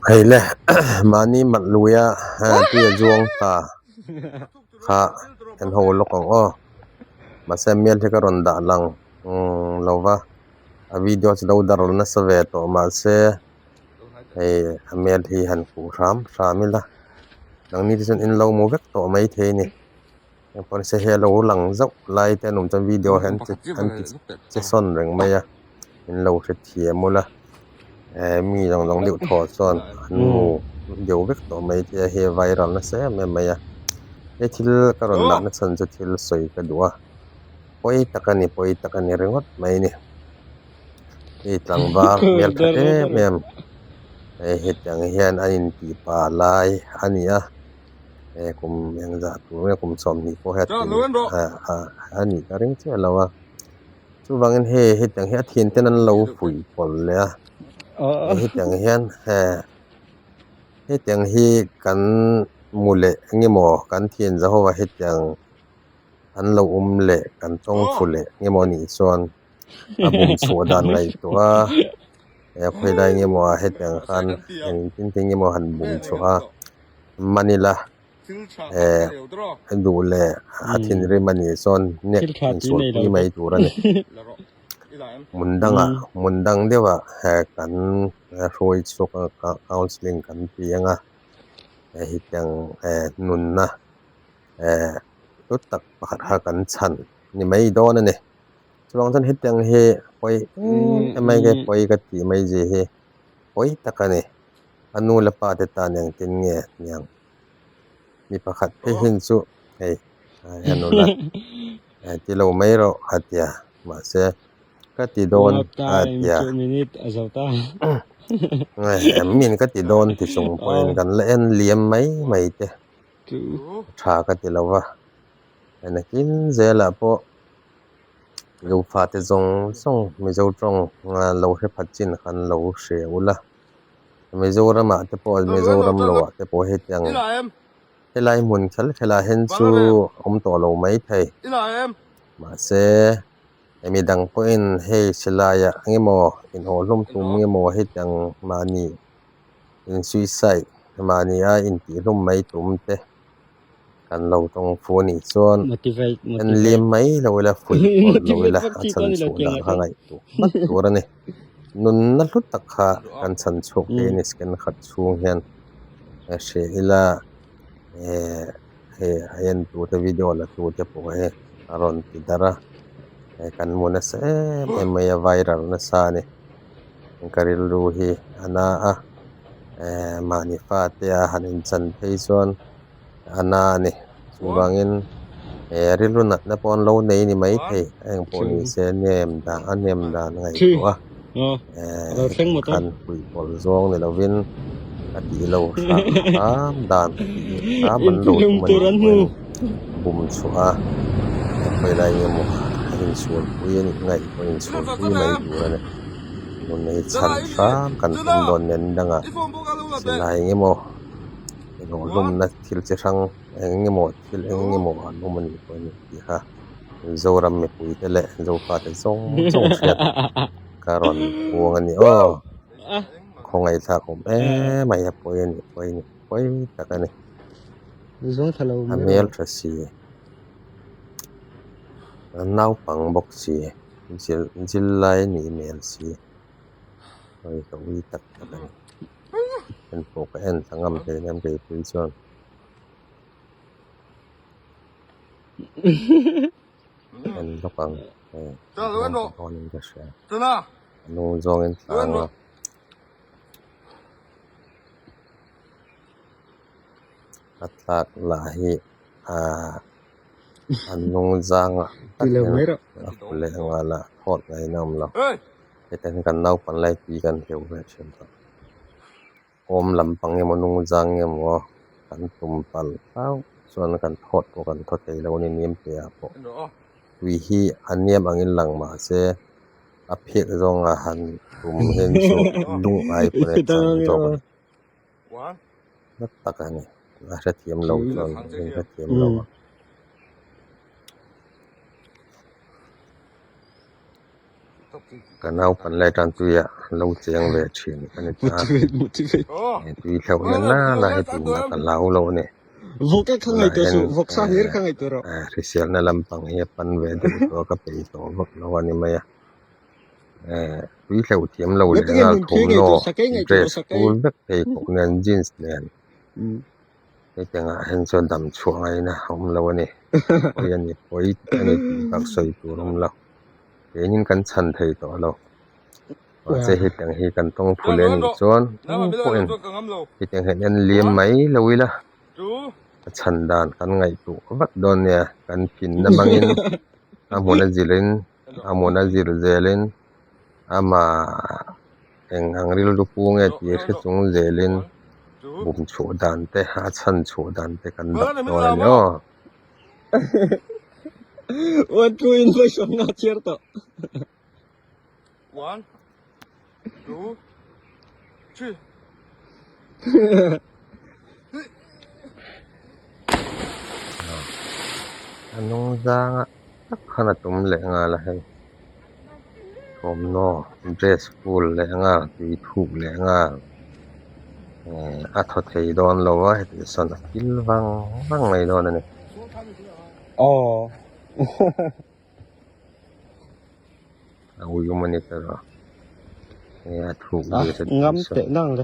Hei le mahni mat luia tui a zuang ta kha en ho lawk ang aw mahse hmel hi ka rawn dah lang lo va a video chu lo darh nasa ve tawh mahse hei a hmel hi han hmuh hram hram ila nangni te chuan in lo hmu vek tawh maithei a ni. Engpawh nise hei a lo lang zauh lai te an awm chuan video hi an ti an ti che sawn reng mai a in lo hrethiam ula eh mi zawng zawng deuh thaw chuan an hmu deuh vek tawh mai te a hei a viral nasa em em mai a he thil ka rawn dah na chhan chu thil sawi ka duh a pawi tak a ni pawi tak a ni ringawt mai a ni hei tlangval hmel tha em em hei hetiang hian a intih pah lai a ni a. he kum engzah tur nge kum 20 pawh hi a tlin a nih ka ring chiah lo a chuvangin hei hetiang hi a thian ten an lo fuih pawlh leh a hetiang hian he hetiang hi kan mu leh engemaw kan thian Jehovah hetiang an lo awm leh kan tawng thu leh engemaw anih chuan a bum chhuah dan ngaihtuah a he khawilai engemaw ah hetiang khan engtin te engemaw han bum chhuah a. Manila eh a duh leh a thinrim a nih chuan nek insualpui mai tur a ni. Hmun dangah hmun dang deuhah eh kan hruai chhuak a counselling kan ti ang a hei hetiang eh nunna eh hlu tak pakhat kha kan chhan ni mai dawn a ni. Chuvang chuan hetiang hi pawi em em mai nge pawi ka tih mai zia hi pawi tak a ni. A nu leh pa te tan engtin nge niang mi pakhat phei hin chu hei a nula ti lo mai rawh a tia mahse ka ti dawn a tia min ka ti dawn ti chung pawhin kan la en liam mai mai te tha ka ti lo va nakin zelah pawh. Zofate zawng zawng Mizo tawng lo hre phat chin khan lo hre ula. Mizoramah te pawh Mizoram loah te pawh hetiang helai hmun khelh khelhah hian chu awm tawh lo mai thei. Mahse hemi dang pawhin hei silaiah engemaw inhawhhlawm tum engemaw hetiang mahni in suicide mahni a intihhlawm mai tum te kan lo tawng fu anih chuan en liam mai lo ila fuih pawlh lo ila a chhan chhuah dan kha ngaihtuah vat tur a ni nunna hlu tak kha kan chhan chhuak thei a ni second khat chhung hian hria ila eh hei a en tute video la tute pawh hi a rawn ti darh a kan hmu nasa em em mai a viral nasa a ni ka rilru hi a na a eh mahni fate a han inchan phei chuan a na a ni chuvangin eh rilru natna pawh an lo nei ni mai thei a engpawh ni se nem dan a nem dan a ngaihtuah a eh khan puih pawlh zawng ni lovin a tih lo hram hram dan tih hram an lo tum a nih pawhin bum chhuah a khawilai eng emaw a insualpui a nih ngaih pawh insualpui mai tur a ni nunna hi chhan hram kan tum dawn nen dangah silai eng emaw. Inawhlawmna thil chi hrang eng emaw thil eng emaw an awm a nih pawh a ni tih kha Mizoram mipui te leh Zofate zawng zawng hriat ka rawn uang a ni aw. Khawngaihthlak awm em mai a pawi a ni pawi a ni pawi tak a ni. A hmel tha si a naupang bawk si zil zil lai a nih hmel si hei ka ui tak tak a ni. En pawh ka en ta ngam hle nia keipui chuan. En lawk ang hei dawnin ka hria a hnung zawngin tlang a. A tlak lah hi ahh a hnung zangah tak hian a fu leh nghal a thawt ngaihna a awm lo. Hetiang hi kan naupang lai tui kan hleuh ve thin tawh. Awm lampang emaw nungzang emaw kan tum palh hlauh chuan kan thawt pawh kan thaw thei lo a ni niam te ah pawh. Tui hi a niam angin lang mahse a phek zawnga han tum hian chu lungngai pawh a chan zawk a ni. Na tak a ni. A hrethiam lo chuan in hrethiam lo a. Ka naupan lai tan tuiah lo cheng ve thin ka ni ta. He tui hlauhna nana hi tumah ka hlau lo a ni. Tunah hian hriselna lampang hi a pan ve deuh tawh a, ka peih tawh vak lo a ni mai a. Tui hlauh thiam lo leh nghal thawmhnaw dress full vek pheikhawk nen jeans nen. Hetiangah hian chuan dam chhuah ngaihna a awm lo a ni. Pawi a ni, pawi a ni tih bak sawi tur a awm lo. Keinin kan chhan thei tawh lo. Mahse hetiang hi kan tawng phu leh a nih chuan tu pawhin hetiang hian en liam mai lo ila a chhan dan kan ngaihtuah vat dawn nia. Kan phinna hmangin a hmun a zilhin a hmun a zir zelin ama eng ang rilru pu nge tih hre chung zelin bum chhuah dan te a chhan chhuah dan te kan dap dawn a ni aw. One two in vawi sawm nga chhiar tawh. One, two, three. A hnung zanga tak khan a tum leh nghal a hei thawmhnaw dress full leh nghal tui thuk leh nghal eh a thaw thei dawn lo a heti sawn a kil vang vang mai dawn a ni. Aw. A ui awm a ni tawh a, hei a thuk A zir ngam teh nang le.